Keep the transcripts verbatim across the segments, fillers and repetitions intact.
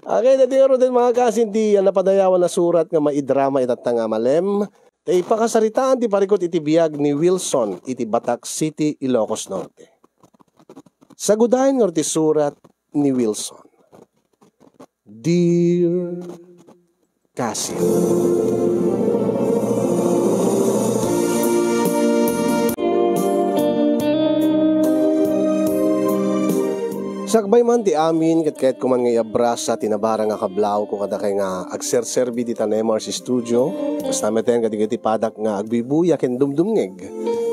Agay, dati ngaruden, mga kasin, ti, ah, napadayawan a surat nga maidrama itatta nga malem, ta ipakasaritaan ti parikut iti biag ni Wilson iti Batac City, Ilocos Norte. Sagudayen ngarud ti surat ni Wilson. Dear Kasin. Sakbay man ti amin, ket kayatko man nga iabrasa ti nabarang a kablawko kadakay nga agserserbi dita Nemar's Studio. Kasta met ken kadagiti padak nga agbibuya ken dumdumngeg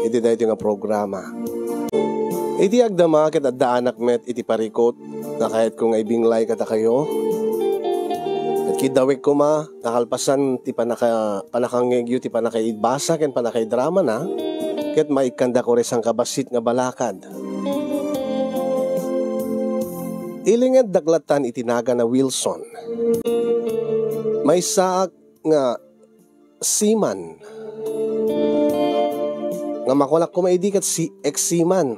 iti daytoy nga programa. Iti agdama ket addaanak met iti parikut nga kayatko nga ibinglay kadakayo. Ket kiddawek koma nga kalpasan ti panaka-, panakangngegyo ti panakaibasa ken panakaidramana, ket maikkandako ray sangkabassit nga balakad. Ilingeddak lattan iti nagan a Wilson. Maysaak nga seaman. Nga makunak koma idi ket si ex-seaman.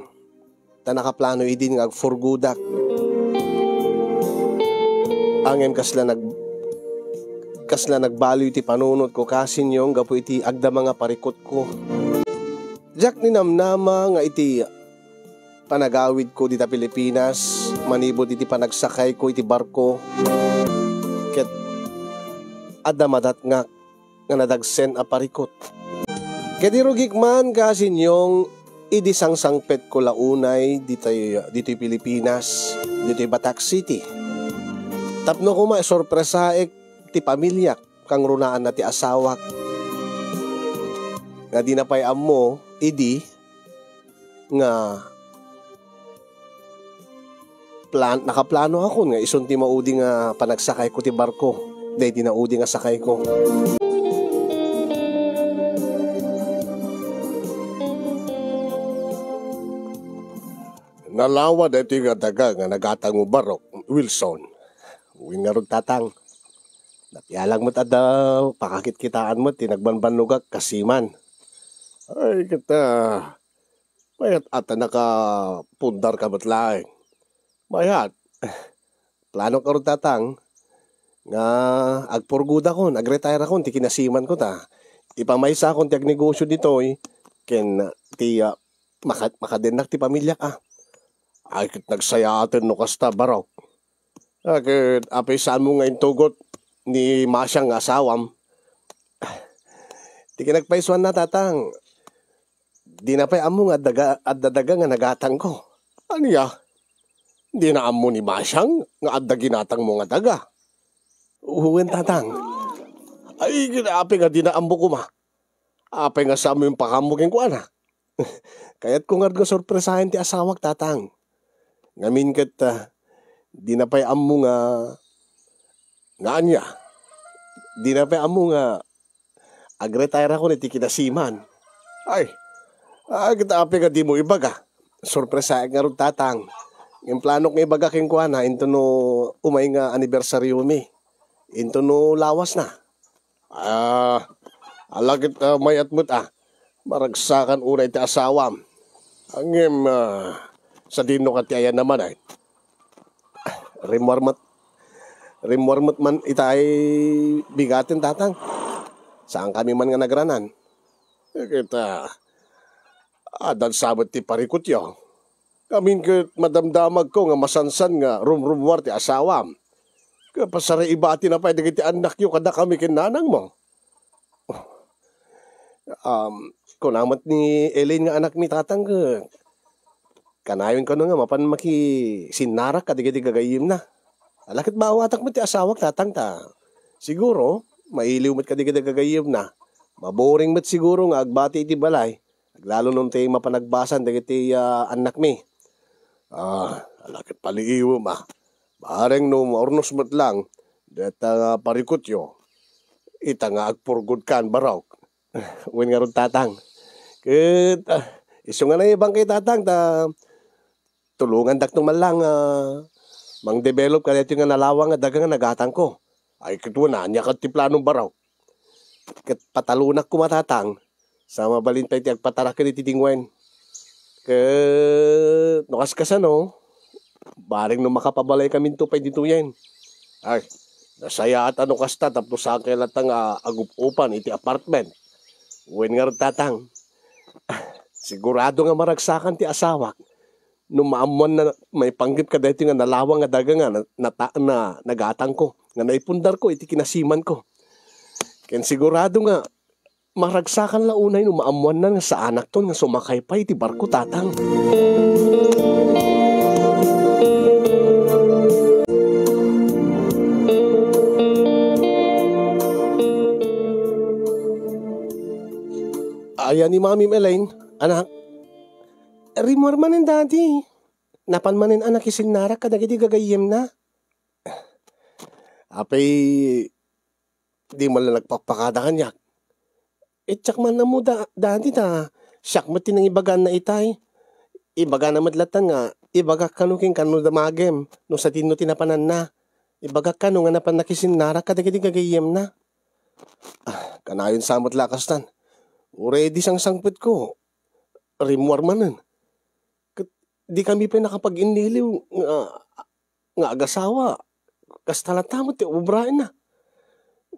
Ta nakaplano idin nga agpurgodak. Ngem kasla nag-, kasla nagbaliw ti panunotko, Kasin, gapu iti agdama nga parikutko. Diak ninamnama nga iti panagawidko dita Pilipinas, manipud iti panagsakayko iti barko, ket adda madatngak nga nadagsen a parikut. Ket irugik man, Kasin, idi sangsangpetko la unay ditoy, ditoy Pilipinas, ditoy Batac City. Tapno koma isorpresaek ti pamiliak, kangrunaanna ti asawak, nga dina pay ammo idi nga plan-, nakaplanoakon nga isun ti maudi nga panagsakayko ti barko, daydi naudi nga sakayko. Nalawa daytoy nga daga nga nagatangmo, Barok, Wilson. Wen ngarud, Tatang. Napialang met adda pakakitkitaan met ti nagbannobannogak kas seaman. Ay, ket, ah, mayat a ta nakapundarka met laeng. Mayat. Planok ngarud, Tatang, nga agpurgodakon, agretairakon ti kinaseamanko ta ipamaysakon ti agnegosio ditoy ken ti, ah, maka-, makadennak ti pamiliak, a. Ay, ket nagsayaaten no kasta, Barok. A, ket apay saanmo nga intugot ni Masiang nga asawam? Ti kinagpaysuanna, Tatang, dina pay ammo nga adda ga-, adda daga nga nagatangko. Ania? Dina ammo ni Masiang nga adda ginatangmo nga daga? Wen, Tatang. Ay, ket apay nga dina ammo koma? Apay nga saanmo impakaammo kenkuana? Kayatko ngarud nga sorpresaen ti asawak, Tatang. Ngamin ket, ah, dina pay ammo nga, nga ania? Dina pay ammo nga agretairakon iti kinaseaman. Ay, ah, ket apay nga dimo ibaga? Sorpresaek ngarud, Tatang. Ngem planok nga ibaga kenkuana intono umay nga anibersariomi. Intono lawasna. Ah, ala ket, ah, mayat met, a. Maragsakan unay ti asawam. Ngem, ah, sadino ket ti ayanna man, ay? Rimmuar met, rimmuar met man itay bigaten, Tatang. Saankami man nga nagranan. Ket, ah, addan sabet ti parikutyo. Ngamin ket madamdamagko nga masansan nga rumrummuar ti asawam. Ket pasaray ibatina pay dagiti annakyo kadakami ken nanangmo. Um, kuna met ni Elaine nga anakmi, Tatang, ket kanayon kano nga mapan makisinnarak kadagiti gagayyemna. Ala ket maawatak met ti asawak, Tatang, ta siguro mailiw met kadagiti gagayyemna. Maboring met siguro nga agbati iti balay. Aglalo no ti mapan agbasan dagiti, ah, annakmi. Ah, ala ket paliiwem, a. Bareng no maurnos met lang dayta nga parikutyo, ita nga agpurgodkan, Barok. Wen ngarud, Tatang. Ket, ah, isu nga naibangkay, Tatang, ta tulongandakto man lang, ah, mangdevelop kadaytoy nga nalawa nga daga nga nagatangko. Ay, ket wen, ania ket ti planom, Barok? Ket patalonak koma, Tatang, sa mabalin pay ti agpataraken iti dingwen. Ket no kas-, kasano, bareng no makapabalaykaminto pay ditoyen. Ay, nasayaat a no kasta tapno saan kay latta nga agup-upan iti apartment. Wen ngarud, Tatang, sigurado nga maragsakan ti asawak no maammoanna maipanggep kadaytoy nga nalawang nga daga nga na, nata-, na, nagatangko, nga naipundarko iti kinasimanko. Ken sigurado nga maragsakan la unay no maammoanna nga saanakton nga sumakay pay iti barko, Tatang. Aya ni Mami Elaine, anak? Rimmuar manen, Daddy. Napan manen a nakisinnarak kadagiti gagayyemna. Apay, di man la nagpakpakada kaniak. Itiak man ammo, da-, Daddy, ta siak met ti nangibaganna itay. Ibagana met latta nga ibagak kano kenka no damagem, no sadino ti napananna. Ibagak kano nga napan nakisinnarak kadagiti gagayyemna. Ah, kanayon sa met la kastan. Uray di sangsangpetko, rimmuar manen. Ket di kami pay nakapag-inniliw nga, nga agasawa. Kasta latta met ti obraenna.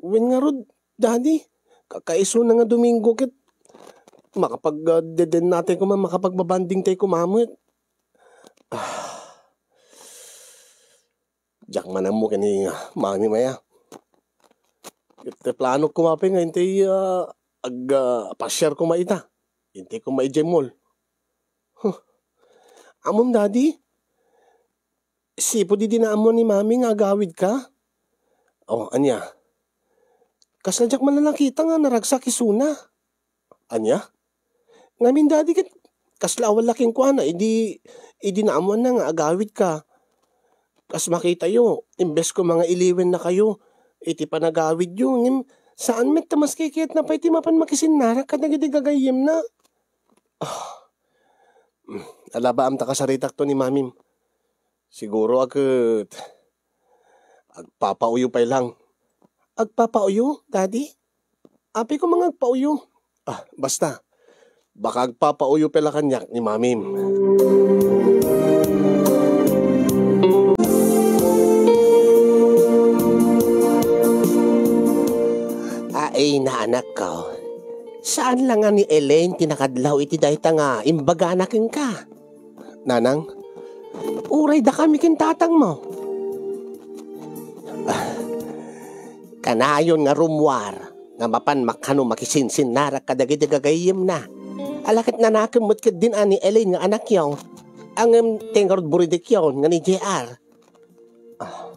Wen ngarud, Daddy, kakaisuna nga Domingo ket makapag, ah, dedennatay koma, makapagbabandingtay koma met. Ah. Diak man ammo ken ni Mami Maya. Ket ti planok koma pay nga intay, ah, ag, ah, pasiar koma ita. Intay koma idiay mall. Huh. Ammom, Daddy? Sipud idi naammo ni Mami nga agawidka? Oh, ania? Kasla diak man la nakita nga naragsak isuna. Ania? Ngamin, Daddy, ket kasla awan la kenkuana idi, idi naammoanna nga agawidka. Kas makitayo, imbes koma nga iliwennakayo iti panagawidyo, ngem saan met ta mas kikitna pay ti mapan makisinnarak kadagiti gagayyemna. Ah. Mm, alabaam ta kasaritakto ni Mamim. Siguro a ket agpapauyo pay lang. Agpapauyo, Daddy? Apay koma nga agpauyo? Ah, basta. Baka agpapauyo pay la kaniak ni Mamim. Ay, naanakko. Saan la nga ni Elaine ti nakadlaw iti dayta nga imbagana kenka? Nanang, uray dakami ken tatangmo. Ah, kanayon nga rummuar nga mapan makano makisinsinnarak kadagiti gagayyemna. Ala ket nanakem met ketdin a ni Elaine nga anakyo. Ngem ti ngarud buridikyon nga ni J R. Ah.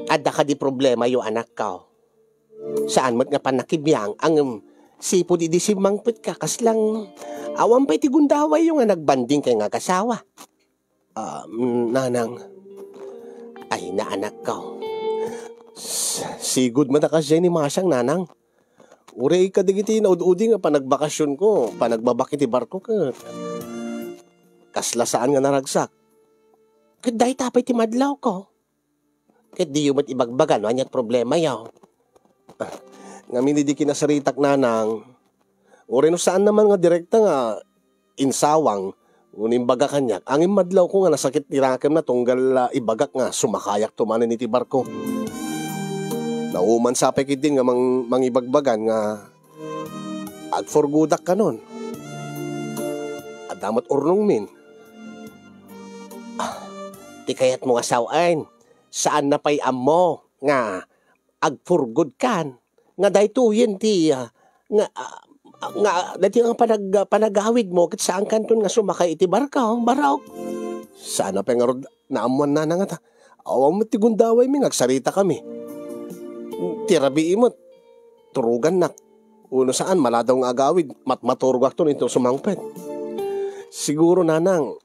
Adda kadi problemayo, anakko? Saan met nga pannakibiang, ngem sipud idi simmangpetka, kaslang awan pay ti gundawayyo nga nagbanding kay nga agasawa. Ah, mm, nanang. Ay, naanakko. S-, sigud met a kasdiay ni Masang, nanang. Uray kadagiti naud-udi nga panagbakasionko, panagbabak iti barko ket kasla saan nga naragsak. Ket dayta pay ti madlawko. Ket diyo met ibagbaga no ania ti problemayo. Ah, ngamin idi kinasaritak, nanang, uray no saan naman nga direkta nga insawang wenno imbaga kaniak, ngem madlawko nga nasakit ti nakemna tunggal, ah, ibagak nga sumakayakto manen iti barko. Nauman sa pay ketdin nga mang-, mangibagbagan nga agfurgodak kanon. Adda met urnongmin. Ah, ti kayatmo nga sawen, saanna pay ammo nga agfurgodkan nga daytoyen ti, ah, nga, ah, nga daytoy nga panag-, panagawidmo ket saankanton nga sumakay iti barko, barok. Saanna pay ngarud naammoan, nanang, a ta awan met ti gundawaymi nga agsaritakami. Ti rabii met, turugannak. Wenno saan, maladaw nga agawid, matmaturogakton inton sumangpet. Siguro, nanang,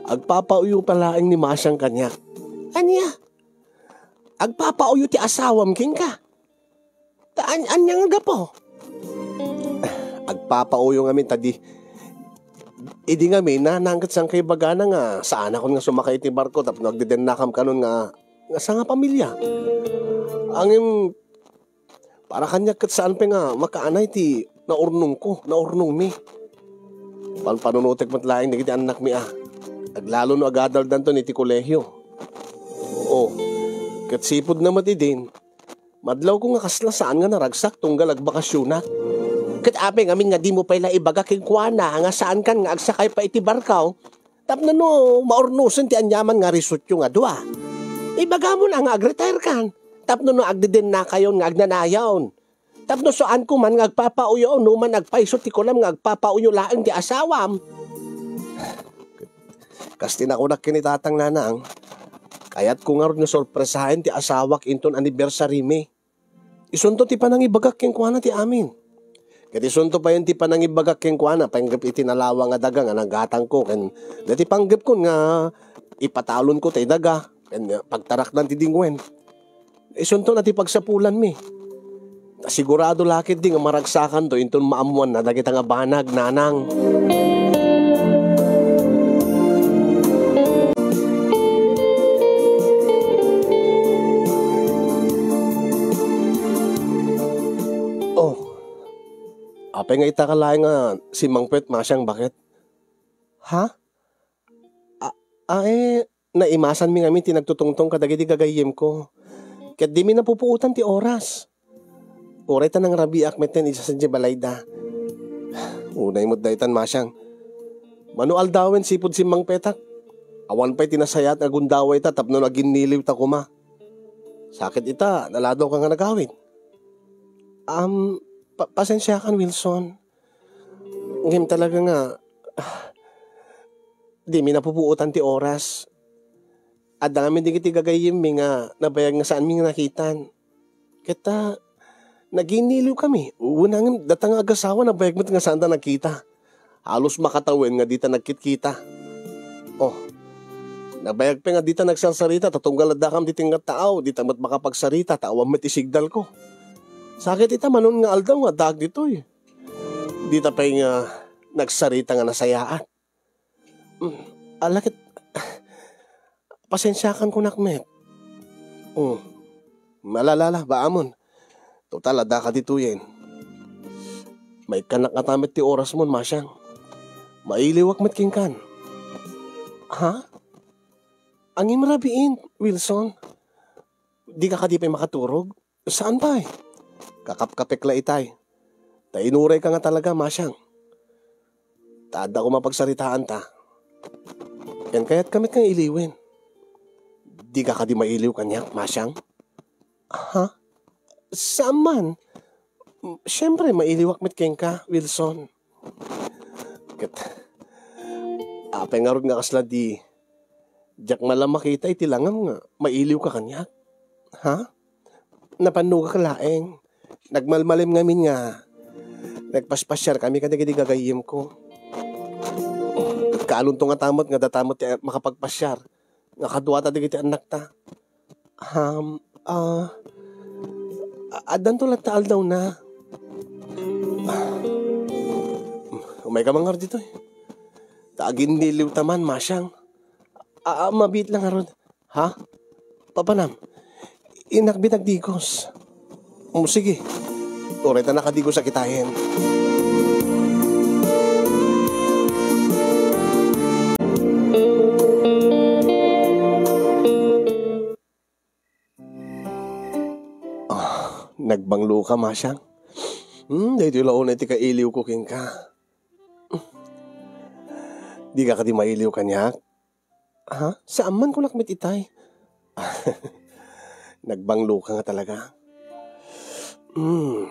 agpapauyo pay laeng ni Masang kaniak. Ania? Agpapauyo ti asawam kenka? Ta an-, ania nga gapu? Agpapauyo ngamin ta di, idi ngamin, nanang, ket saan kay ibagana nga saanakon nga sumakay iti barko tapno agdedennakam kanon nga, nga sangapamilia. Ngem, para kaniak ket saan pay nga makaanay ti naurnongko, naurnongmi. Panpanunotek met laeng dagiti annakmi a. Aglalo no agadaldanton iti kolehio. Oo. Ket sipud na met idin, madlawko nga kasla saan nga naragsak tunggal agbakasionak. Ket apay ngamin nga dimo pay la ibaga kenkuana nga saankan nga agsakay pay iti barkaw? Tapno no maurnosen ti aniaman nga risotyo nga dua, ibagamon a nga agretirkan. Tapno no agdedennakayon nga agnanayon. Tapno saanko man nga agpapauyo no man agpayso ti kunam nga agpapauyo laeng ti asawam. Kas ti nakunak ken ni Tatang, Nanang, kayatko ngarud nga sorpresaen ti asawak inton anniversary mi. Isunto ti panangibagak kenkuana ti amin. Ket isunto payen ti panangibagak kenkuana panggep iti nalawa nga daga nga naggatangko ken dati panggepkon nga ipatalonko tay daga ken pagtarakdan ti dingwen. Isunto na ti pagsapulanmi. Ta sigurado la ketdi nga maragsakanto inton maammoanna dagita nga banag, Nanang. Oh, apay nga ita ka laeng nga simmangpet, Masiang, baket? Ha? A-, a, eh, naimasanmi ngamin ti nagtutungtong kadagiti gagayyemko. Ket dimi napupuotan ti oras. Uray ta nangrabiak metten idiay sadiay balayda. Unay met daytan, Masiang. Mano aldawen sipud simmangpetak. Awan pay ti nasayaat nga gundawayta tapno naginniliwta koma. Sakit ita, naladawka nga nagawid. Am, pa-, pasensiakan, Wilson. Ngem talaga nga, ah, dimi napupuotan ti oras. Adda ngamin dagiti gagayyemmi nga nabayag nga saanmi nga nakitan. Ket ta, naginniliwkami. Wen, ngem data nga agasawa, nabayag met nga saanta nagkita. Halos makatawen nga dita nagkitkita. Oh, nabayag pay nga dita nagsarsarita, ta tunggal addakam dita nga tao, dita met makapagsarita, ta awan met ti signalko. Sakit ita, manon nga aldaw nga addaak ditoy. Dita pay nga nagsarita nga nasayaat. Mm, ala ket, pasensiakan kunak met. Mm, ala, ala, baamon. Total, addaka ditoyen. Maikkanak ngata met ti orasmon, Masiang. Mailiwak met kenkan. Ha? Ngem rabiin, Wilson. Dika kadi pay makaturog? Saan pay? Kakapkapek la itay. Ta inurayka nga talaga, Masiang. Ta adda koma pagsaritaanta. Ken kayatka met nga iliwen. Dika kadi mailiw kaniak, Masiang? Ha? Saan man? Siempre, mailiwak met kenka, Wilson. Ket, apay ngarud nga kasla di, diak man la makita iti langam nga mailiwka kaniak? Ha? Napannogak laeng. Nagmalmalem ngamin nga nagpaspasiarkami kadagiti gagayyemko. Ket kaalonto ngata met nga data met ti makapagpasiar nga kaduata dagiti annakta. Ham, ah, a-, addanto latta aldawna. Ah, umayka man ngarud ditoy. Ta aginniliwta man, Masiang. A-, a-, mabiit la ngarud. Ha? Papanam? Inakbit agdigos. Mm, sige. Uray ta nakadigosak itayen. Ah, nagbangloka, Masiang. Hmm, daytoy la unay ti kailiwko kenka. Dika kadi mailiw kaniak? Ha? Saan man kunak met itay? Nagbangloka nga talaga. Hmm.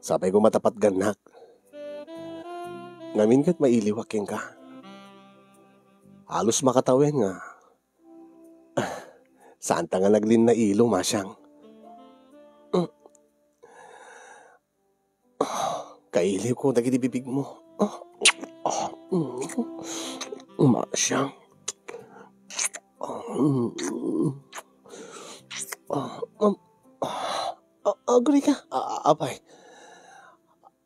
Sapay koma ta patgannak. Ngamin ket mailiwak kenka. Halos makatawen nga. Saanta nga naglinnailo, Masiang. Mm. Ah, kailiwko dagiti bibigmo. Ah, ah, mm. Masiang. Ah, mm. Ah, um, ah, ah, aguray ka. Ah, apay.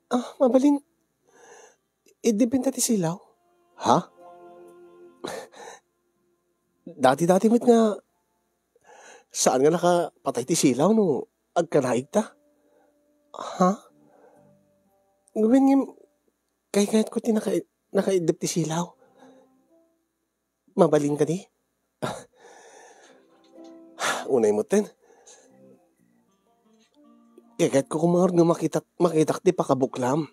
Ah, mabalin. Idibbenta ti silaw? Ha? Dati-dati met nga saan nga nakapatay ti silaw no agkanaigta? Ha? Wen ngem, kaykayatko ti naka-, nakaiddep ti silaw. Mabalin kadi? Unay metten. Kayatko koma nga makita, makitak ti pakabuklam.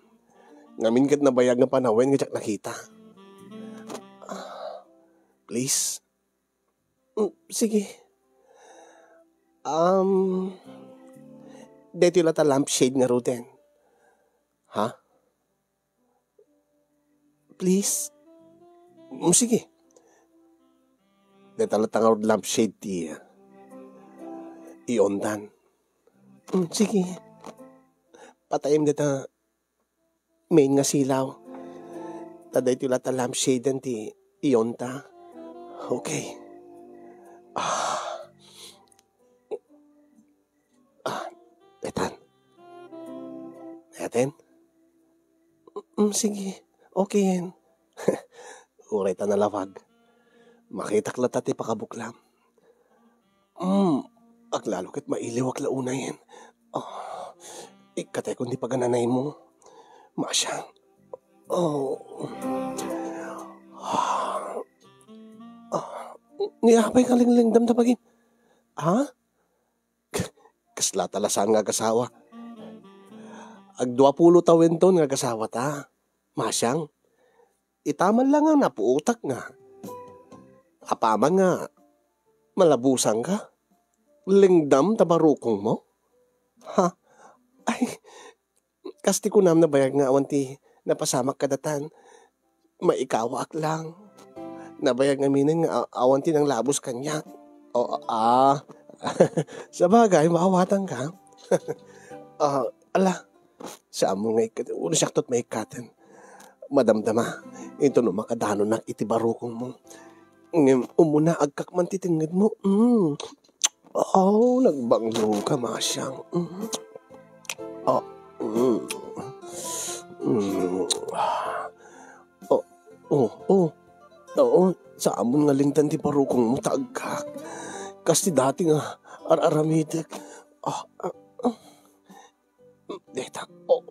Ngamin ket nabayag nga panawen nga diak nakita. Please. Mm, sige. Um, daytoy la ta lampshade ngaruden. Ha? Please? Mm, sige. Dayta la ta ngarud lampshade ti, ah, iontan. Mm, sige. Patayem dayta main nga silaw. Ta daytoy la ta lampshade ti ionta. Okay. Ah. Ah, etan. Etan? Mm, sige. Okay yan. Uray ta nalawag. Makitak la ta ti pakabuklam. Mm, aglalo ket mailiwak la unayen. Ah, ikkataykon ti pagananaymo. Masiang. Oh. Ah. Ah. Ni apay nga linglingdam ta bagim? Ha? Kasla ta la saan nga agasawa. Agduapulo tawenton nga agasawa ta. Masiang. Ita man la nga napuotak nga. Apaman nga malabusangka. Lingdam ta barukongmo? Ha? Ay, kas ti kunam nabayag nga awan ti napasamak kadatan. Maikawaak lang. Nabayag ngaminen nga a-, awan ti nanglabus kaniak. O, ah. Sabagay, maawatangka. Ah, ala, Saanmo nga ikkat, uno siak tot maikkaten. Madamdama, inton no makadanonak iti barukongmo. Ngem umuna, agkakman ti tengngedmo. Mm. Oh, nagbanglo ka, Masiang. Mm. Oh, mm. Mm. Oh, oh, oh. Oo, saamon nga lingdan ti barukongmo ta agkak. Kas ti dati nga ar-aramidek. Ah, ah, ah. Deta. Oh.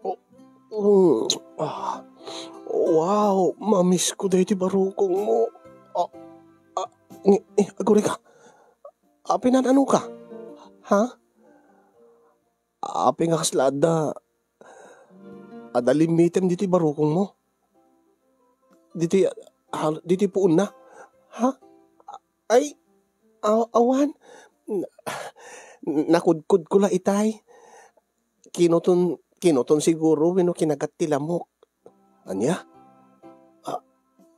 Oh. Mm. Ah. Wow, mamisko daytoy barukongmo. Ah. Ah. Ni, eh, agurika. Apay naan-ano ka? Ha? Apay nga kasla adda, adda limmitem ditoy barukongmo? Ditoy, ah, ditoy puonna? Ha? Ay, aw-, awan. Na-, nakudkodko la itay. Kinuton, kinuton siguro wenno kinagat ti lamok. Ania? Ah,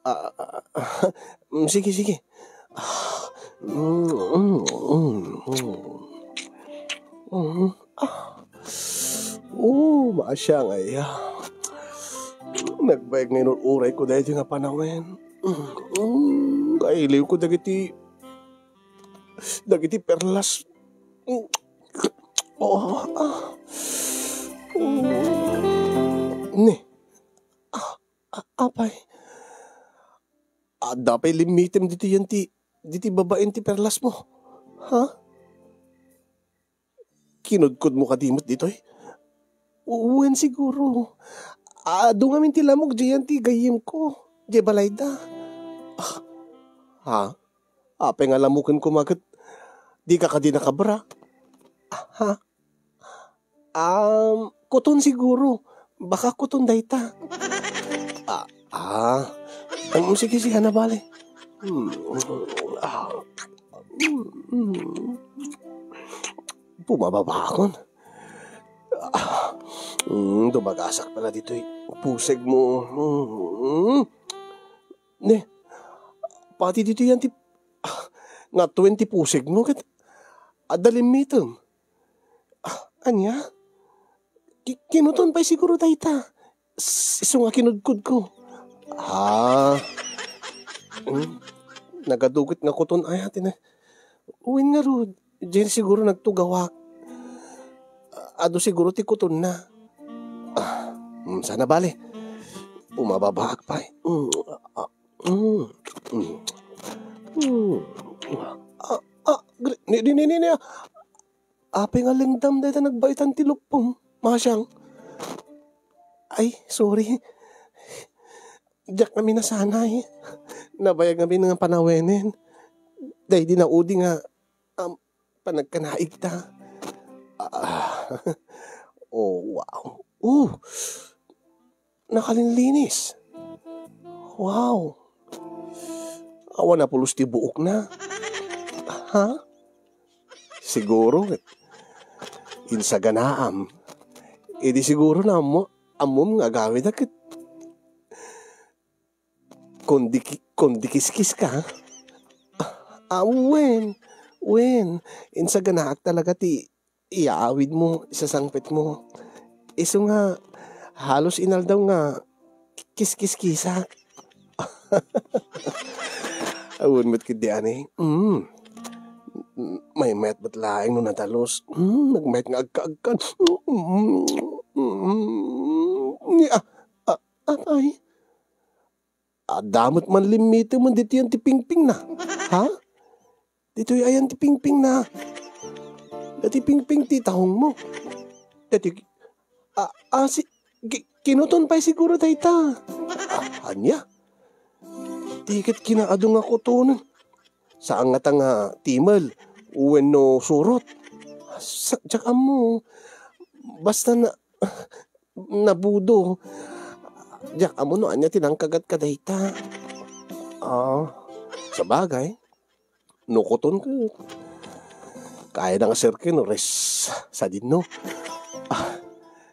ah, ah, ah, mm, sige, sige. Ah, mm, mm, mm, mm. Mm, ah. Oh, Masiang aya. Nagbayag nga inur-urayko daytoy nga panawen. Mm, mm, kailiwko dagiti dagiti perlas. Oh, ah. Ni, ah, ah, apay. Adda pay limmitem ditoy yan ti, ditoy babaen ti perlasmo. Ha? Kinudkodmo kadi met ditoy? Wen siguro. Adu ngamin ti lamok diay yan ti gayyemko. Diay balayda. Ah, ha? Apay nga lamoken koma ket dika kadi nakabra? Ah, ha? Um, kuton siguro. Baka kuton dayta. Ah, ah. Um, sige, sige, ano bale? Hmm. Ah. Hmm, hmm. Bumababa akon. Ah. Hmm, dumagasak pala ditoy pusegmo. Hmm. Ne, pati ditoy yan ti, ah, nga twenty pusegmo ket adda limmitem. Ah, ania? Ki-, kinuton pay siguro dayta. S-, isu nga kinudkodko. Ah. Hmm. Nagadugot nga kuton aya ti na-, wen ngarud. Diay siguro nagtugawak. Adu siguro ti kutonna. Ah, hmm, sana bale. Pumababaak pay. Hmm, ah, Mm. Mm. Ah, ah, gre-, ni, ni, ni, ni, ni, ah. Apay nga lengdam dayta nagbaetan ti luppom, Masiang? Ay, sorry. Diak ngamin nasanay. Nabayag ngamin nga panawenen. Daydi naudi nga Am, panagkanaig ta. Ah, oh, wow. Oh, nakalinlinis. Wow. Awan a pulos ti buokna. Ha? Siguro, insaganaam. Idi siguro na ammo, ammom nga agawid a ket kundi ki-, kundi kiskis ka. Ah, wen, wen, insaganaak talaga ti iyaawid mo, isasangpet mo. Isu nga, halos inaldaw nga kiskiskisak. Awan met ketdi ani. Mm. Maymayat met laeng no nadalus. Mm, nagmayat nga agka-agkan. Mm, mm, ni-, ah, ah, apay. Adda met manlimmitemen ditoy ayan ti pingpingna. Ha? Ditoy ayan ti pingpingna. Dati pingping ti tahongmo. Dati, ah, ah, si, ki-, kinuton pay siguro dayta. Ah, ania? Di ket kinaadu nga kutonen. Saan ngata nga timel wenno surot. Sa-, diak ammo. Basta na, nabudo. Diak ammo no ania ti nangkagat kadayta. Ah, sabagay, no kuton ket kayatna nga serken no res sadino. Ah,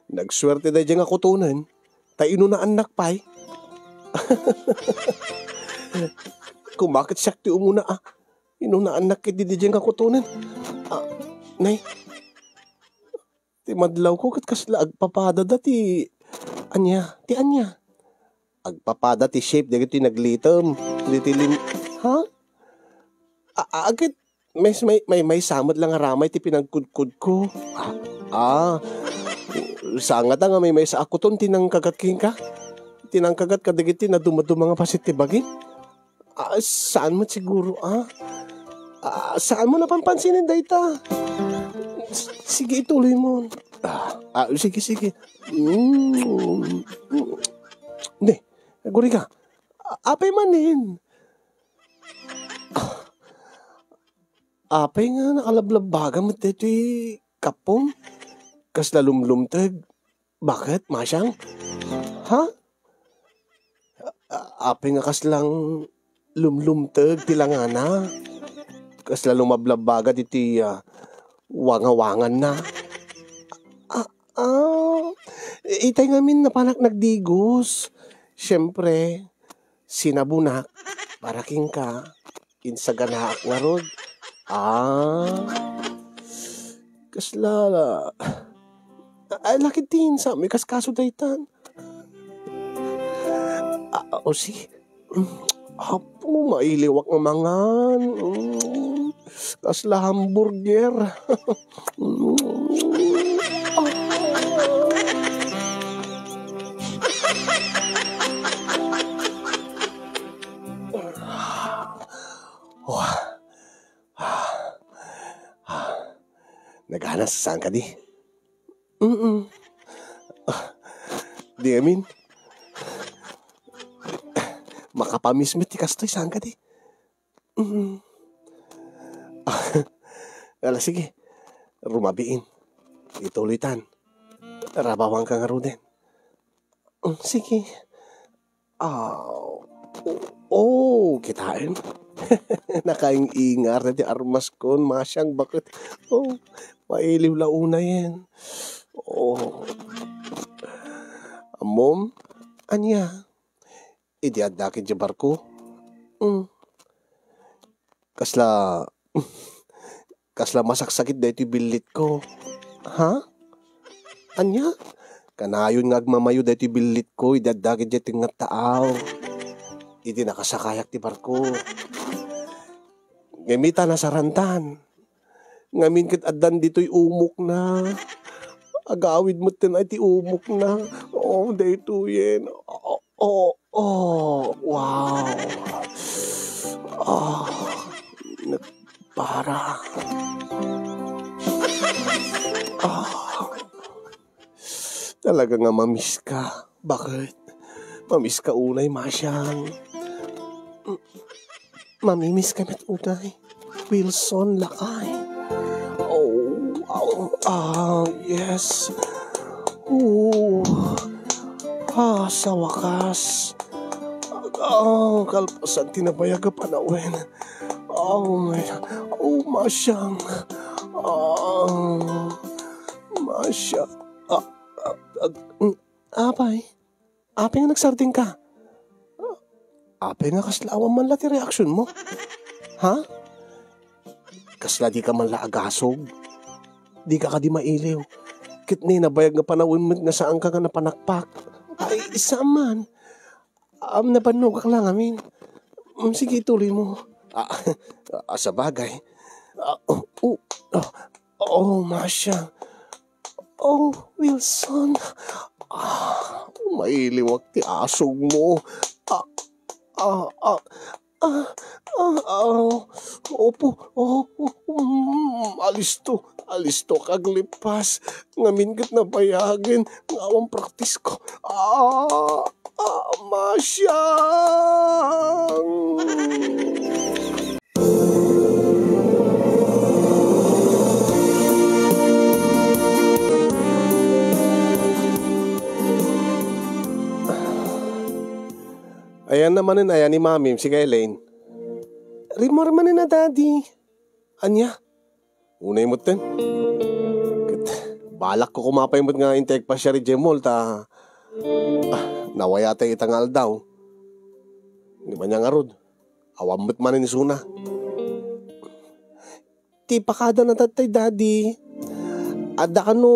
nagsuerte daydiay nga kutonen, ta inunaannak pay. Koma ket siak ti umuna, ah. Inunaannak ket daydiay nga kutonen. Ah, nay, ti madlawko ket kasla agpapadada ti ania, ti ania? Agpapada ti shape dagiti naglitem. Diti lim-, ha? A-, a-, ket may, may, maymaysa met la nga ramay ti pinagkudkudko. Ah, ah. Saan ngata nga maymaysa a kuton ti nangkagat kenka? Ti nangkagat kadagiti nadumaduma nga paset ti bagim? Ah, saan met siguro, ah? Ah, saan mo napampansin dayta? S-, sige, ituloy mo. Ah, ah, sige, sige. Mm. Hindi, aguri ka. A-, apay manen? Ah, apay nga nakalablabbaga met daytoy kapom? Kasla lumlumteg. Bakit, Masiang? Ha? A-, apay nga kaslang lumlumteg ti langana? Kasla lumablabbaga ditoy, ah, wangawanganna? Ah, ah, itay ngamin napanak nagdigos. Siyempre, sinabonak para kenka. Insaganaak ngarud. Ah. Kasla, ay, lakid ti insa, may kaskaso daytan. Ah, o, sige. Mm, apo, mailiwak nga mangan. Mm, kasla hamburger. Mm. Wah. Naganas, saan kadi? Mm. Ah, di amin. Makapamismit ti kastoy, saan kadi? Mm. Ala, sige. Rumabiin. Ituloytan. Rabawanka ngaruden. Mm, sige. Ah, o-, oh, kitaem. Nakaing-ingar ti armaskon, Masiang, baket. Oh, mailiw la unayen. Oh. Ammom, ania? Idi addak idiay barko? Mm. Kasla, kasla masaksakit daytoy billitko. Ha? Ania? Kanayon nga agmamayo daytoy billitko idi addak idiay tengnga ti taaw. Idi nakasakayak ti barko. Ngem ita nasarantan. Ngamin ket addan ditoy umokna. Agawid metten ay ti umokna. Oh, daytoyen. Oh, oh, oh, wow. Ah, nagpara. Ah, talaga nga mamiss ka. Bakit? Mamiss ka unay, Masiang. Mm, mamimiss ka met unay. Wilson, lakay. Oh, oh, ah, yes. Oh, ah, sa wakas. Ah, kalpasan ti nabayag a panawen. Oh, my, oh, Masyang. Ah, Masyang. Ah, ah, ah, mm, apay? Apay nga nagsardengka? Apay nga kasla awan man la ti reaksionmo? Ha? Kasla dika man la agasog? Dika kadi mailiw? Ket ni nabayag nga panawen met nga saanka nga napanakpak. Ay, saan man. Am, napannogak la ngamin. Mm, sige, ituloymo. Ah, ah, sabagay. Ah, oh, oh, ah, oh, Masya. Oh, Wilson. Ah, mailiwak ti asogmo. Ah, ah, ah, ah, ah, ah, opo, oh, oh, mm, alisto, alisto, aglipas. Ngamin ket nabayagen nga awan praktisko. Ah, ah, Masyang! Ayanna manen aya ni Mamim, sika Elaine? Rimmuar manen a, Daddy. Ania? Unay metten. Ket balakko koma pay met nga intay agpasiar idiay mall ta, ah, nawayatay ita nga aldaw. Ngem ania ngarud, awan met manen isuna. Ti pakada na tatay, Daddy. Adda kano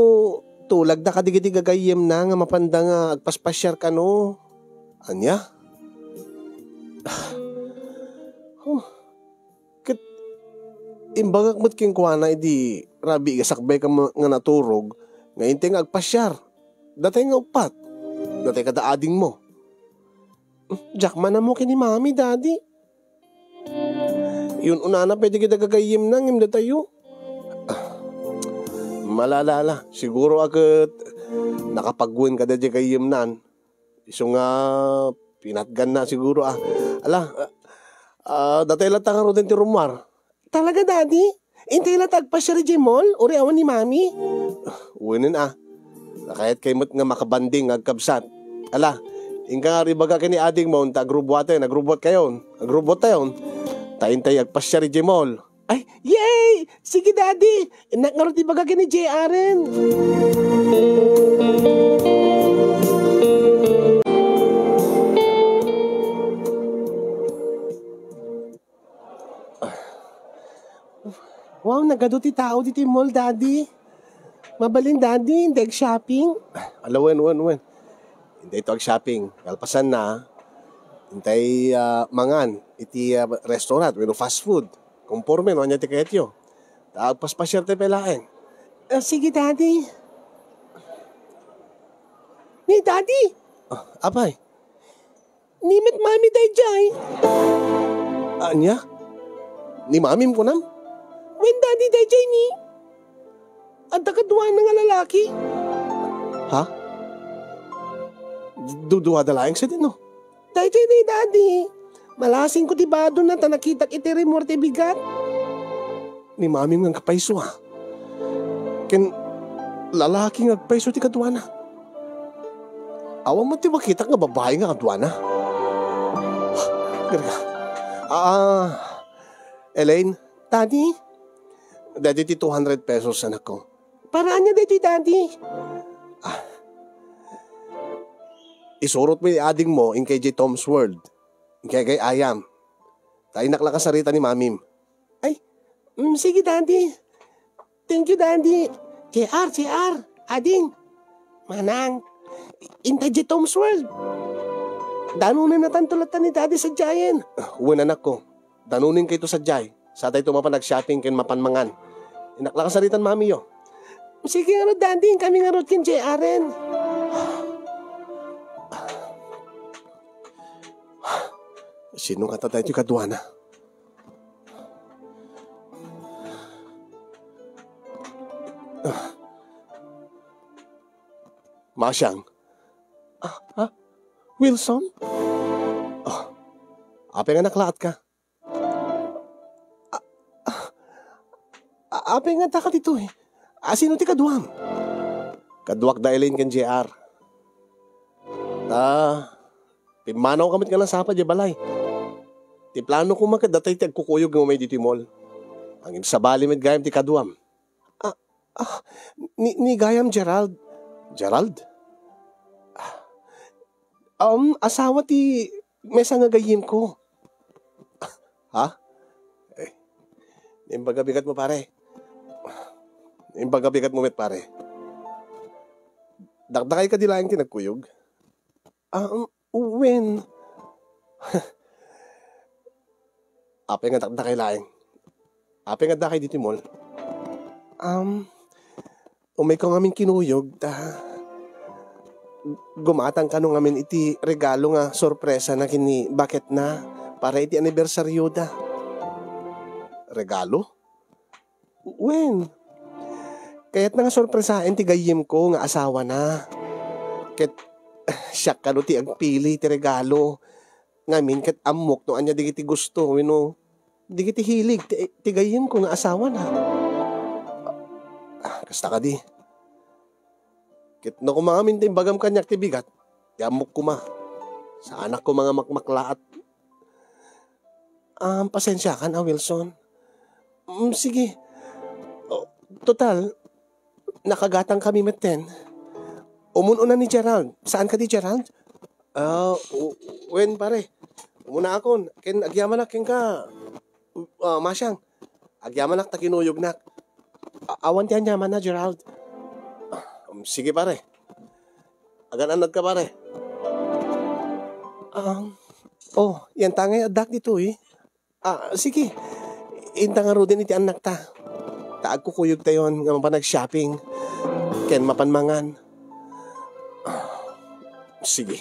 tulagda kadagiti gagayyemna nga mapanda nga agpaspasiar kano. Ania? Huh. Ket imbagak met kenkuana idi rabii nga sakbay ka ma-, nga naturog nga intay nga agpasiar. Datay nga uppat. Datay kada adingmo. Diak man ammo ken ni Mami, Daddy. Yun unana pay dagiti gagayyemna ngem datayo. Ah, malala la. Siguro a ket nakapagwen kada di gayyemnan. Isu nga pinatganna siguro, ah. Ala, ah, ah, datay latta ngaruden ti rummuar. Talaga, Daddy? Intay latta agpasiar idiay mall, uray awan ni Mami? Wenen, ah. Nakayatkay met nga makabanding nga agkabsat. Ala, inka nga ibaga ken ni adingmo ta agrubbuaten, agrubbuatkayon, agrubbuattayon. Ta intay agpasiar idiay mall. Ay, yay! Sige, Daddy! Innak ngarud ibaga ken ni J R-en. Wow, nagadu ti tao ditoy mall, Daddy. Mabalin, Daddy, intay ag-shopping? Ala, wen, wen, wen. Intay to ag-shopping. Kalpasanna, intay, ah, mangan iti, ah, restaurant wenno fast food. Konforme no ania ti kayatyo. Ta agpaspasiar tayo pay laeng. Ah, sige, Daddy. Ni, Daddy! Ah, apay? Ni met Mami daydiay. Ania? Ni Mamim kunam? Wen, Daddy, daydiay ni. Adda kaduana nga lalaki. Ha? Duduada laeng sadino? Daydiay ni Daddy. Malasingko ti badona ta nakitak iti rimmuar ti bigat. Ni Mamim nga agpayso, ah. Ken lalaki nga agpayso ti kaduana. Awan met ti makitak nga babai nga kaduana. Garga. Ah, Elaine? Daddy? Daddy, ti two hundred pesos, anakko. Para ania daytoy, Daddy? Ah. Isurotmo iti adingmo inkay idiay Tom's World. Inkay gay-ayam. Ta innak la kasarita ni Mamim. Ay, mm, sige, Daddy. Thank you, Daddy. J R, J R, ading. Manang, intay idiay Tom's World. Danonennatanto latta ni Daddy sadiayen. Ah, wen, anakko. Danonenkayto sadiay. Satayto mapan ag-shopping ken mapan mangan. Innak la kasarita ni Mamiyo. Sige ngarud, Daddy. Inkami ngarud ken J R-en. Sino ngata daytoy kaduana? Ah. Masyang. Ah, ah, Wilson? Ah, apay nga naklaat ka? Ah, ah, Apay nga addaka ditoy? A, sino ti kaduam? Kaduak da Elaine ken J R. Ta, pimmanawka met nga nasapa diay balay. Ti plano koma ket datay ti agkukuyog nga umay ditoy mall. Ngem sabali met gayam ti kaduam. Ah, ah, ni, ni gayam Gerald. Gerald? Ah, um, asawa ti maysa nga gayyemko. Ha? Eh, imbaga bigatmo, pare. Imbaga bigatmo met, pare. Dakdakay kadi laeng ti nagkuyog? Ah, um, wen. Apay nga dakdakay laeng? Apay nga addakay ditoy mall? Um, umayko ngamin kinuyog, ta gumatang kano ngamin iti regalo nga sorpresa na ken ni baketna para iti anibersarioda. Regalo? Wen, kayatna nga sorpresaen ti gayyemko nga asawana. Ket siak kano ti agpili ti regalo. Ngamin ket ammok no ania dagiti gusto wenno dagiti hilig ti, ti gayyemko nga asawana. Ah, kasta kadi. Ket no koma ngamin ti imbagam kaniak ti bigat, ti ammok koma. Saanak koma nga makmaklaat. Ah, pasensiakan a, Wilson. Mm, sige. O, total, nakagatang kami metten. Umun-una ni Gerald. Saan kadi, Gerald? Ah, u-, wen, pare. Umunaakon. Ken agyamanak kenka, ah, Masiang. Agyamanak ta kinuyognak. A-, awan ti aniamanna, Gerald. Ah, um, sige, pare. Agan-annadka, pare. Ah, oh, yanta ngay addak ditoy. Ah, sige. Inta ngaruden iti annakta. Ta agkukuyogtayon nga mapan ag-shopping ken mapan mangan. Ah, sige.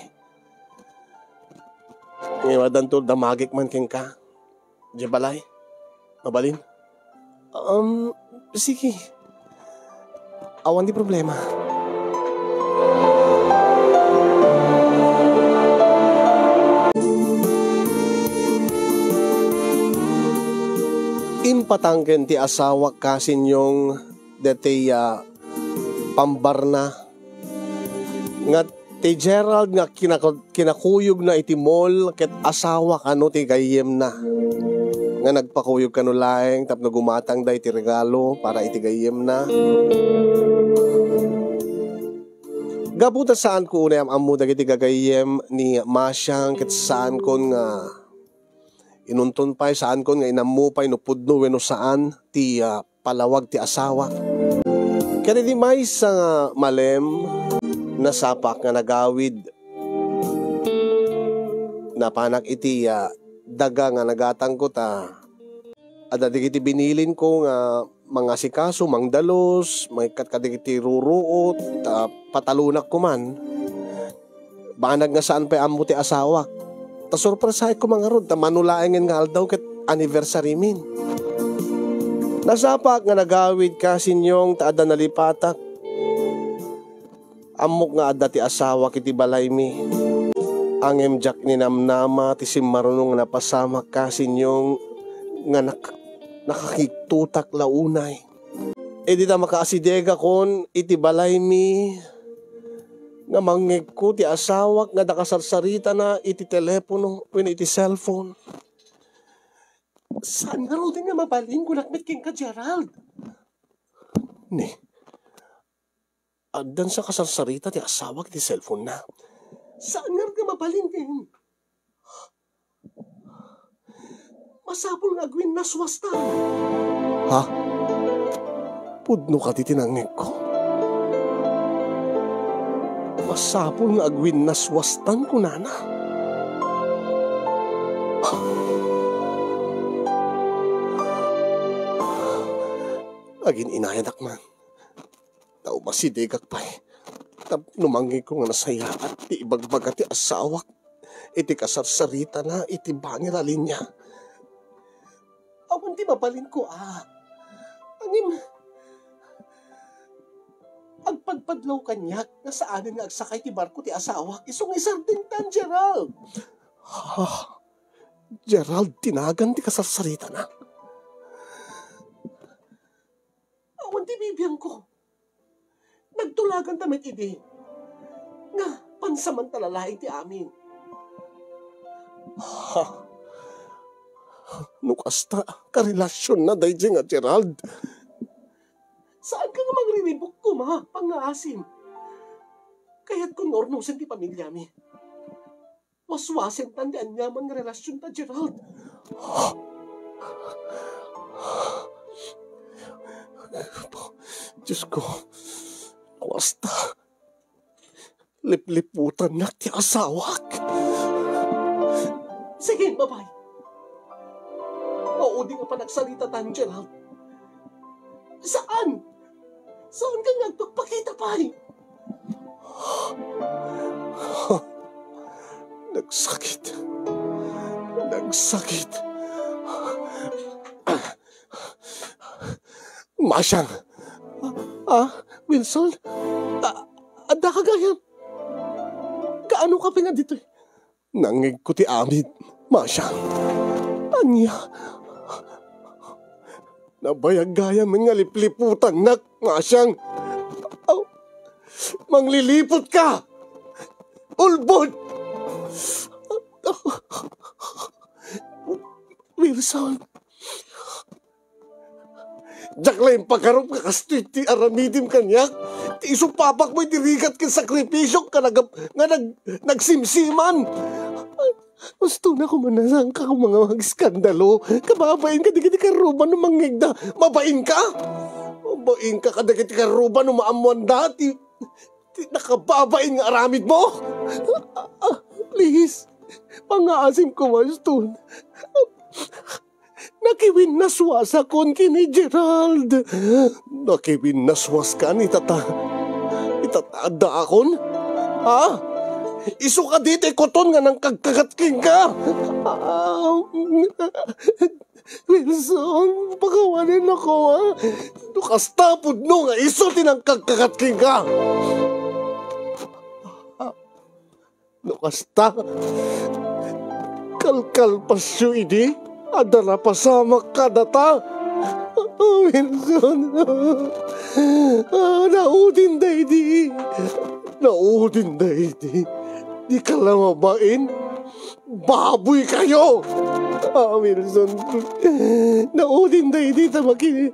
Ngem addanto damagek man kenka. Diay balay? Mabalin? Um, sige. Awan ti problema. Impatangken ti asawak, kasinyong, deti, ah, pambarna. Nga ti Gerald nga kinako-, kinakuyogna iti mall ket asawa kano ti gayyemna. Nga nagpakuyog kano laeng tapno gumatangda iti regalo para iti gayyemna. Gapu ta saanko unay am-ammo dagiti gagayyem ni Masiang ket saankon nga inunton pay, saankon nga inammo pay no pudno wenno saan ti, ah, palawag ti asawak. Ket idi maysa nga malem, nasapak nga nagawid. Napanak iti, ah, daga nga nagatangko ta adda dagiti binilinko nga mangasikaso, mangdalus, mangikkat kadagiti ruruot, ta patalonak koman. Banag nga saan pay ammo ti asawak. Ta sorpresaek koma ngarud, ta mano laengen nga aldaw ket anniversary min. Nasapak nga nagawid, kasinyong, ta adda nalipatak. Ammok nga adda ti asawak iti balaymi. Ngem diak ninamnama ti simmaruno nga napasamak, kasinyong, nga nak-, nakakigtotak la unay. Idi ta makaasidegakon iti balaymi, nga mangngegko ti asawak nga adda kasarsaritana iti telepono wenno iti cellphone. Saan ngaruden nga mabalin, kunak met kenka, Gerald? Ni, addan sa kasarsarita ti asawak iti cellphone na. Saan ngarud nga mabalin ken? Masapul nga agwinnaswastan. Ha? Pudno kadi ti nangngegko? Masapul nga agwinnaswastan, kunana. Agin-inayanak man. Ta umasidegak pay tapno mangngegko nga nasayaat ti ibagbaga ti asawak iti kasarsaritana iti bangir a linia. Awan ti mabalinko a. Ngem, agpadpadlaw kaniak nga saanen nga agsakay ti barko ti asawak isu nga isardengtan, Gerald. Ha? Gerald ti nagan ti kasarsaritana? ti bibiangko. Nagtulaganta met idi nga pansamantala laeng ti amin. Ha? No kasta, karelasionna daydiay nga Gerald? Saanka nga mangriribuk koma, pangngaasim? Kayatko nga urnosen ti pamiliami. Waswasentan ti aniaman nga relasionta, Gerald. Diosko, kasta. Lipliputannak ti asawak. Sige, babae. Maudi nga panagsaritatan, Gerald. Saan? Saanka nga agpakpakita pay? Nagsakit. Nagsakit. Masiang! Ah, Wilson? Ah, addaka gayam? Kaano ka pay nga ditoy? Nangngegko ti amin, Masiang. Ania? Nabayag gayam nga lipliputannak, Masiang. Aw, mangliliput ka! Ulbod! Wilson, diak la impagarup nga kastoy ti aramidim kaniak. Ti isu papakmo iti rigat ken sakripisiok nga nag-, nga nag-, nagsimsiman. Husto na koma, saanka koma nga mag-eskandalo. Kababainka dagiti karruba no mangngegda. Mabainka? Mabainka kadagiti karruba no maammoanda ti, ti nakababain nga aramidmo. Ah, ah, please, pangngaasim koma, Stone. Nakiwinnaswasakon ken ni Gerald. Nakiwinnaswaskan ita ta, ita ta addaakon? Ha? Isu kadi ti kuton nga nangkagkagat kenka? Ah, Wilson, pakawanennak koma. No kasta, pudno nga isu ti nangkagkagat kenka. No kasta, kalkalpasyo idi, adda napasamak kadata. Ah, Wilson. Ah, naudin daydi. Naudin daydi. Dika la mabain. Baboy kayo! Ah, Wilson. Naudin daydi ta maki-,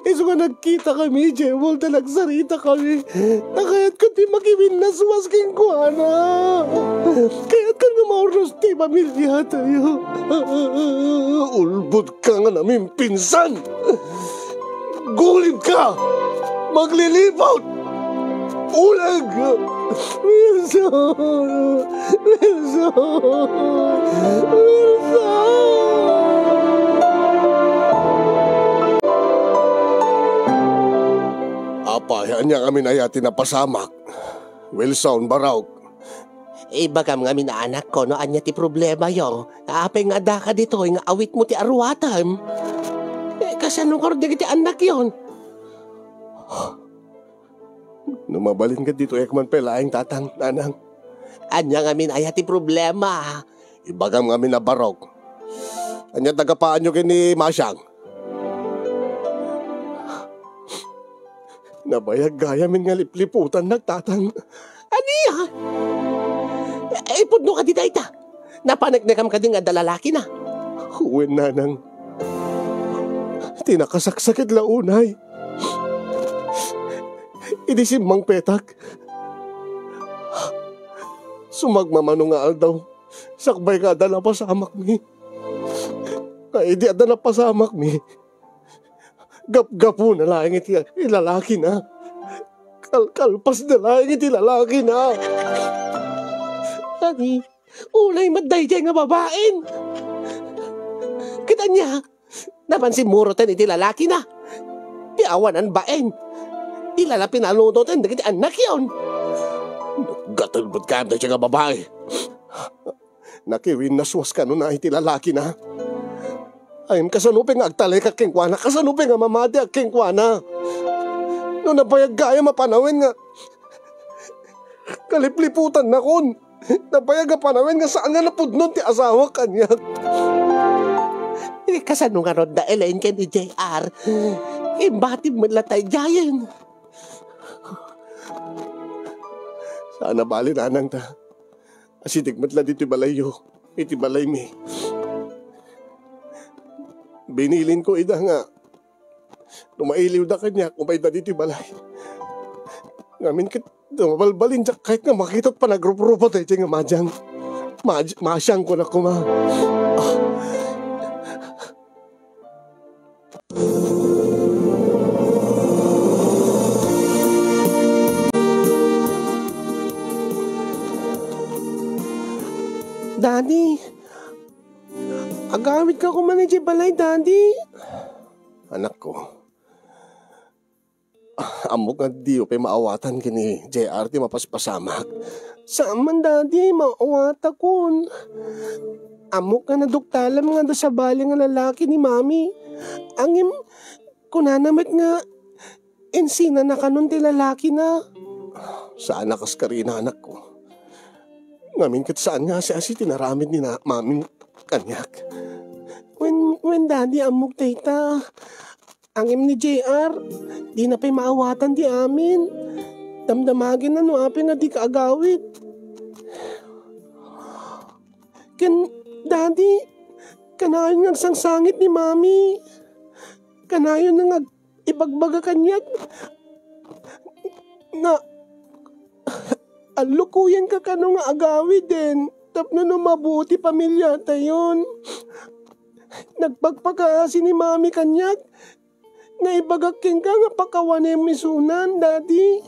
Isu nga nagkitakami, Jewel, ta nagsaritakami. Ta kayatko ti makiwinnaswas kenkuana. Kayatko nga maurnos ti pamiliatayo. Ulbodka nga namimpinsan! Gulibka! Magliliput! Ulag! Wilson! Wilson! Wilson! Apay, ania ngamin aya ti napasamak? Wilson, Barok. Ibagam ngamin, anakko, no ania ti problemayo. Apay nga addaka ditoy nga awitmo ti aruatem? Eh, kasano ngarud dagiti annakyon? No mabalin ket ditoyak man pay laeng, tatang, nanang. Ania ngamin aya ti problema? Ibagam ngamin a, Barok. Ania ti naggapuanyo ken ni Masiang? Nabayag gayamen nga lipliputannak, tatang. Ania? Eh, ipudno kadi dayta? Napaneknekam kadi nga adda lalakina? Wen, nanang. Ti nakasaksakit la unay, idi simmangpetak, sumagmamano nga aldaw, sakbay nga adda napasamakmi. Nga idi adda napasamakmi, gapgapuna laeng iti lalakina. Kalkalpasna laeng iti lalakina. Ani, unay met daydiay nga babain. Ket ania, napan simmuroten iti lalakina. Ti awanan bain. Ila la pinanunoten dagiti annakyon. Gatel met gayam daydiay nga babai. Nakiwinnaswas kanuna iti lalakina. Ay, kasano pay nga agtalekak kenkuana? Kasano pay nga mamatiak kenkuana? No nabayag gayam a panawen nga kalipliputannakon. Nabayag a panawen nga saan nga napudnon ti asawak kaniak. Kasano ngarud da Elaine ken ni J R? Imbatib met latta idiayen. Saan a bale, nanang, ta asideg met la ditoy balayyo, iti balaymi. Binilinko ida nga no mailiwda kaniak, umayda ditoy balay. Ngamin ket, mabalbalin, diak kayat nga makita ti panagruprupot daytoy nga Masiang. Ma-, Masiang, kunak koma. Ah. Daddy, agawidka koma idiay balay, Daddy. Anakko, ammok nga diyo pay maawatan ken ni J R ti mapaspasamak. Saan man, Daddy, maawatakon. Ammok nga naduktalam nga adda sabali nga lalaki ni Mami. Ngem kunana met nga insinanakanon ti lalakina. Saan a kaskarina, anakko. Ngamin ket saan nga asi-asi ti naramid ni na-, Mamim kaniak. Wen, wen, Daddy, ammok dayta. Ngem ni J R, dina pay maawatan ti amin. Damdamagenna no apay nga dika agawid. Ken, Daddy, kanayon nga agsangsangit ni Mami. Kanayon nga ag-, ibagbaga kaniak nga allukoyenka kano nga agawiden tapno no mabuo ti pamiliatayon. Nagpakpakaasi ni Mami kaniak nga ibagak kenka nga pakawanem isunan, Daddy.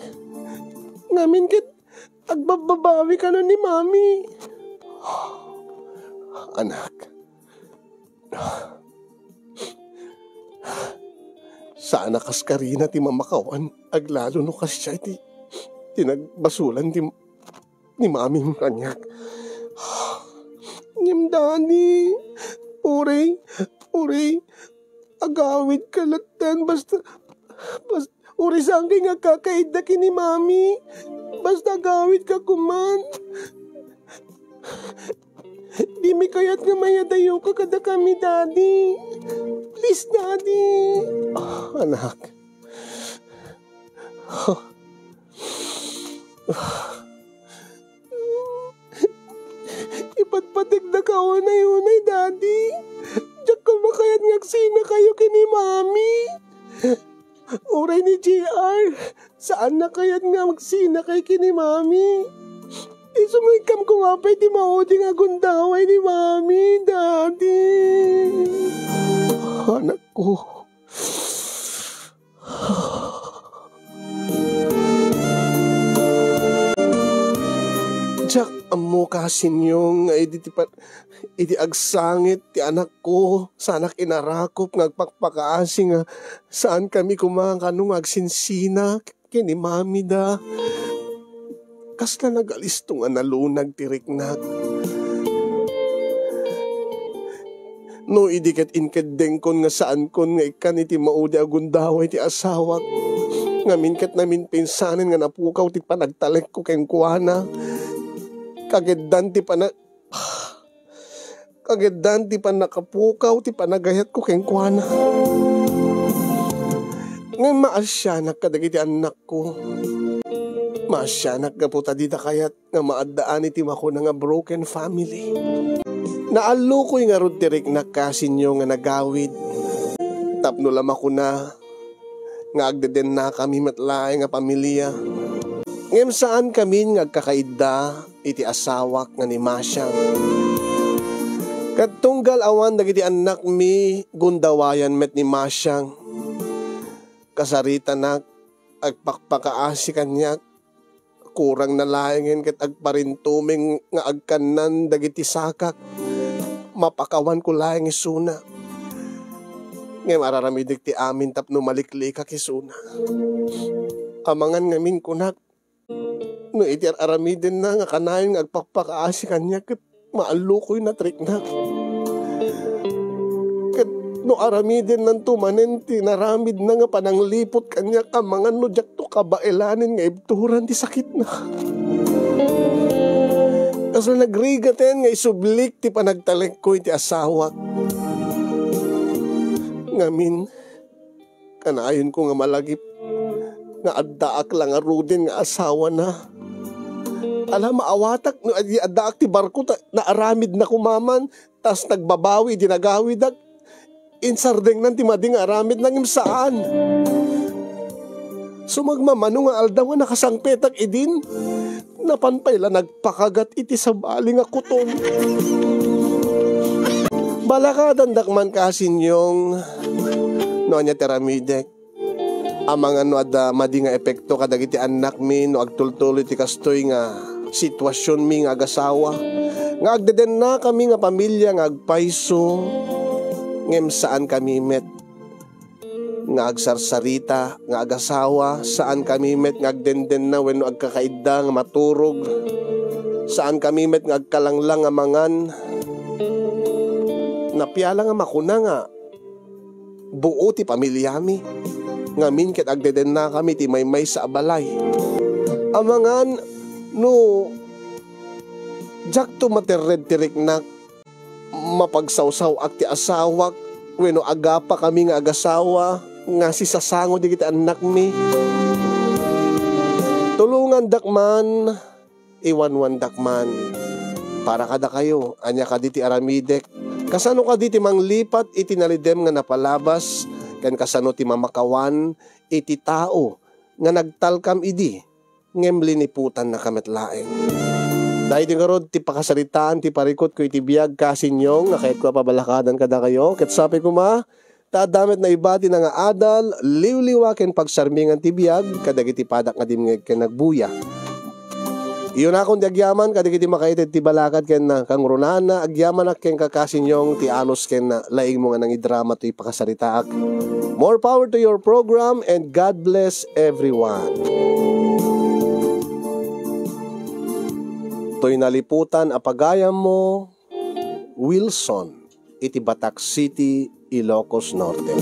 Ngamin ket agbabbabawi kano ni Mami. Anak, saan a kaskarina ti mamakawan, aglalo no kasdiay ti, ti nagbasolan ti ni Mamim kaniak. Ngem, Daddy, uray, uray, agawidka latten, basta, basta, uray saan kay nga agkakaidda ken ni Mami, basta agawidka koman. Dimi kayat nga mayadayoka kadakami, Daddy. Please, Daddy. Ah, anak. Ipatpategdaka unay-unay, Daddy. Diak koma kayat nga agsinakayo ken ni Mami. Uray ni J R, saanna kayat nga agsinakay ken ni Mami. Isu nga ikkam koma pay ti maudi nga agundaway ni Mami, Daddy. Anakko. Diak ammo, Kasinyong, nga idi ti pa-, idi agsangit ti anakko, saanak inarakop nga agpakpakaasi nga saankami koma kano nga agsinsina ken ni Mamida. Kasla nagalisto nga nalunag ti riknak. No idi ket inkeddengkon nga saankon nga ikkan iti maudi a gundaway ti asawak, ngamin ket naminpinsanen nga napukaw ti panagtalekko kenkuana. Kageddan ti pana-, Kageddan ti pannakapukaw ti panagayatko kenkuana. Ngem maasianak kadagiti annakko. Maasianak gapu ta dida kayat nga maaddaan iti makuna nga broken family. Naallukoy ngarud ti riknak, Kasinyo, nga nagawid tapno la makuna nga agdedennakami met laeng a pamilia. Ngem saankami nga agkakaidda iti asawak nga ni Masiang. Ket tunggal awan dagiti annakmi, gundawayan met ni Masiang. Kasaritanak, agpakpakaasi kaniak, kurangna laengen ket agparintumeng nga agkannan dagiti sakak. Mapakawanko laeng isuna. Ngem ar-aramidek ti amin tapno maliklikak isuna. Amangan ngamin kunak, no iti ar-aramidenna nga kanayon nga agpakpakaasi kaniak ket maallukoyna ti riknak. Ket no aramidennanto manen ti naramidna nga panangliput kaniak, amangan no diakto kabaelanen nga ibturan ti sakitna. Kasla nagrigaten nga isublik ti panagtalekko iti asawak. Ngamin, kanayonko nga malagip nga addaak la ngaruden nga asawana. Ala, maawatak no adi addaak ti barko ta naaramidna koma man, tas nagbabawi di nagawidak. Insardengnan ti madi nga aramidna ngem saan. Sumagmamano nga aldaw nga nakasangpetak idin, napan pay la nagpakagat iti sabali nga kuton. Balakadandak man, Kasinyong, no ania ti aramidek. Amangan no adda madi nga epekto kadagiti annakmi no agtultuloy ti kastoy nga situasionmi nga agasawa, nga agdedennakami nga pamilia nga agpayso, ngem saankami met nga agsarsarita nga agasawa, saankami met nga agdendenna wenno agkakaidda nga maturog, saankami met nga agkalanglang nga mangan. Napiala nga makuna nga buo ti pamiliami. Ngamin ket agdedennakami ti maymaysa a balay. Amangan no diakto materred ti riknak, mapagsawsaw-ak ti asawak, wenno agapakami nga agasawa nga sisasango dagiti annakmi. Tulongandak man, iwanwandak man. Para kadakayo, ania kadi ti aramidek? Kasano kadi ti manglipat iti nalidem nga napalabas, ken kasano ti mamakawan iti tao nga nagtalkam idi, ngem liniputannaka met laeng? Daydi ngarud ti pakasaritaan ti parikutko iti biag, Kasinyong, nga kayatko a pabalakadan kadakayo. Ket sapay koma, ta adda met naibati nga adal, liwliwa ken pagsarmingan ti biag kadagiti padak nga dimngeg ken nagbuya. Iyunakon ti agyaman kadagiti makaited ti balakad ken kangrunana, agyamanak ken Kasinyong ti anus ken laingmo nga nangidrama toy pakasaritaak. More power to your program and God bless everyone. Toy naliputan a pagayammo, Wilson, iti Batac City, Ilocos Norte.